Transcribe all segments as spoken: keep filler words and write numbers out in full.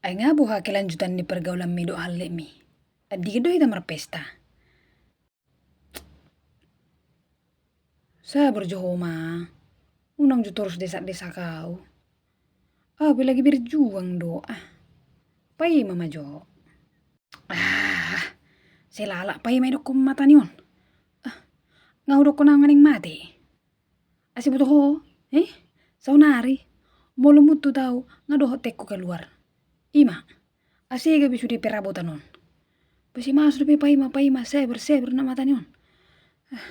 Ai nga boha kelanjutan ni pergaulanmi dohot halletmi? Andigan do hita marpesta? Sabar jo ho ma. Unang jo torus desak-desak au. Au pe lagi berjuang do ah. Paima ma jo. Ah, sai lala paima idokkon mata ni on. Ah, nga hudokkon au nga naeng mate. Asi boto ho, eh? Saonari molo muntut au nga dohot tengku keluar. Ima. Asi gabe sude perabotan on. Besi maos dope paima paima seber seber na mata ni on. Ah.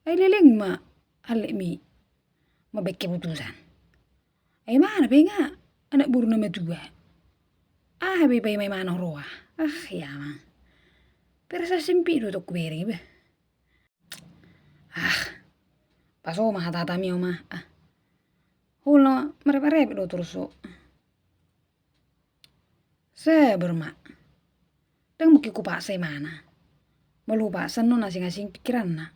Ai leleng ma halletmi mambaen keputusan. Ai imana pe nga anak boru na matua. Aha be ipaima imana roha? Ah, ia ma. Perasaan sempit do tong hubereng iba. Ah, paso ma hata-hatami on ma. Ah. Hula marepet-repet do torus ho. Sabar ma. Ndang mungkin hupaksa imana. Molo hupaksa annon asing-asing pikiranna.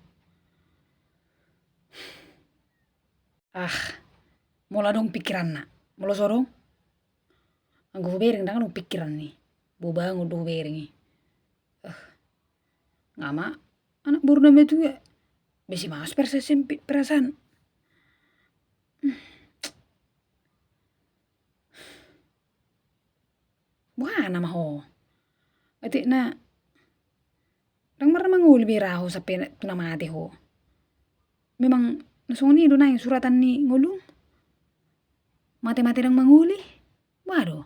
Ah, molo adong pikiranna. Molo so adong? Anggo hubereng ndang adong pikiran i. Bobangon do hubereng i. Ah. Nga ma anak boru na matua. Besi maos perasaan sempit perasaan. Boha nama ho? Atik na ndang marmangoli be ra ho sampe tu na mate ho. Memang na songon i do naeng suratan ni ngolum. Mate-mate ndang mangoli. Boha do?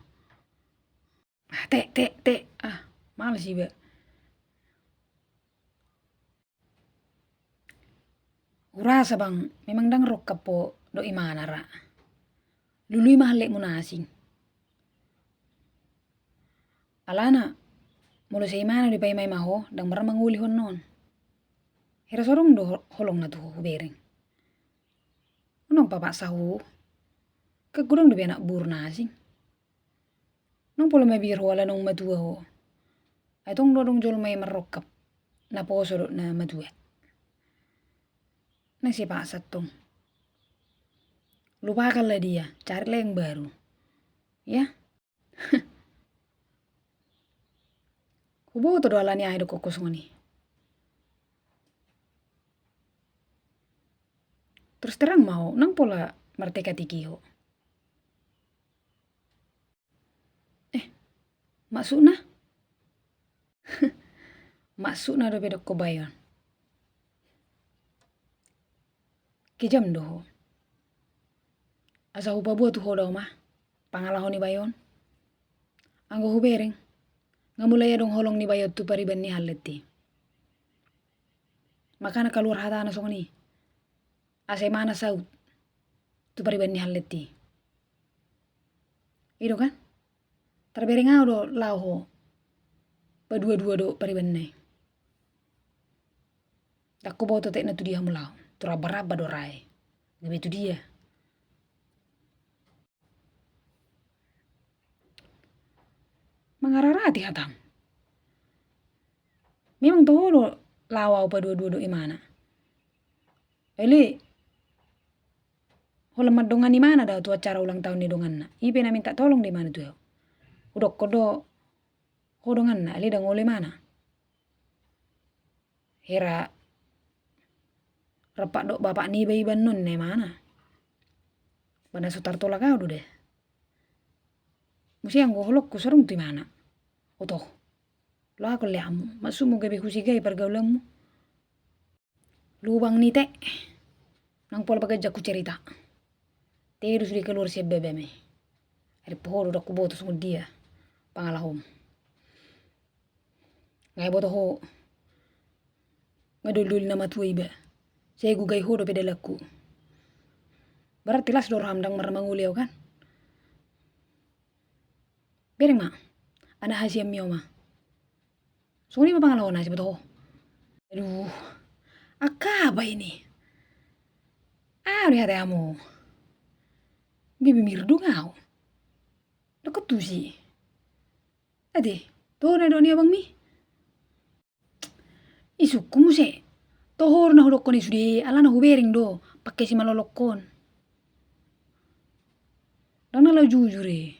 Ah, te, te, te. Ah, males iba. Hurasa bang, memang ndang rongkap ho dohot imana ra. Lului ma halletmu na asing. Alana, molo sai imana do ipaima-ima ho, ndang marmangoli ho annon. Hira so adong do ho-, holongna tu ho hubereng. Unang papaksa ho. Kan godang dope anak boru na asing. Nang pola mabiar ho ala naung matua ho. Ai tong do adong jolma i marrongkap naposo dohot na matua. Nang sipaksa tong. Lupakanlah dia, carilah yang baru. Ya. Huboto do ala ni aha idokkon ho songon i. Terus terang ma ho, nang pola marteka-teki ho. Eh, maksudna? Maksudna dope dokkon bayo on. Kejam do ho. Asa hupaboa tu ho da oma pangalaho ni bayo on. Anggo hubereng, nga mulai adong holong ni bayo on tu pariban ni hallet i. Makana kaluar hatana songon i. Asa imana saut tu pariban ni hallet i. I do kan? Tarbereng au do laho ho padua-dua dohot paribanna i. Ndang huboto etekna tu dia hamu laho. Tu raba-raba do ra i. Gabe tu dia. Mangararati hatam. Memang toho do laho au padua-dua dohot imana. Alai holan mandongani imana da tu acara ulang tahun ni donganna. I pe na minta tolong do imana tu au. Hudokkon do ho donganna, alai ndang olo imana. Hera rap dohot bapak niba iba annon, ninna imana. Ba na so tartolak au do da. Muse anggo holongku so adong tu imana. Oto. Lohakon leakmu, maksudmu gabe husigai pargaulanmu. Lubang ni te. Nang pola paganjang hucerita. Te do sude kaluar sian babam i. Ai dipe ho do ndang huboto songon dia pangalahom. Nga iboto ho. Nga doli-doli na matua iba. Sai hugai ho dope dalanku. Berarti las do roham ndang marmangoli au kan? Bereng ma. Anak hasianmi oma. Songon i ma pangalahona siboto ho. Aduh. Angka apa ini? Au di hata hamu. Gabe mirdung au. Dokkon tusi. Ate, toho na didok ni abangmi? Isungkun muse. Toho do na hudokkon i sude, alana hubereng do pangke simalolongkon. Ndang na laho jujur i.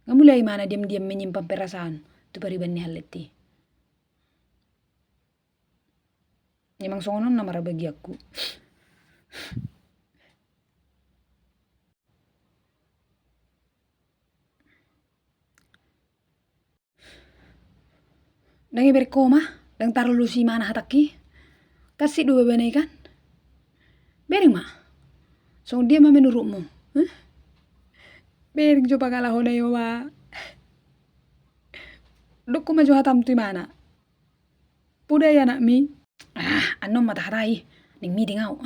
Nga mulai ma na diam-diam menyimpan perasaan tu pariban ni hallet i. Memang songon on nama ra bagianku. Ndang ibereng ho ma, ndang tarlumobi ma na hatangki. Tarsik do babana i kan. Bereng ma. Songon dia ma menurutmu? Hah? Bereng jo pangalahona i ma. Dokkon ma jo hatam tu imana. Poda i anakmi. Ah, annon ma tahatai. Ning meeting au.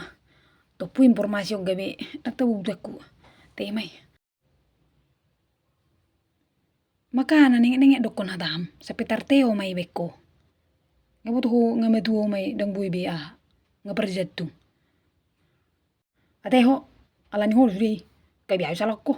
Tompu informasi on gabe. Ndang tabo butuhonku. Te ma i. Makana nenget-nenget dokkon hatam, sampe tarteo ma ibereng ho. Nga boto ho nga matua ma i ndang boi be aha. Nga parjantung. Ate ho, alani ho do sude i. Gabe au salak ho.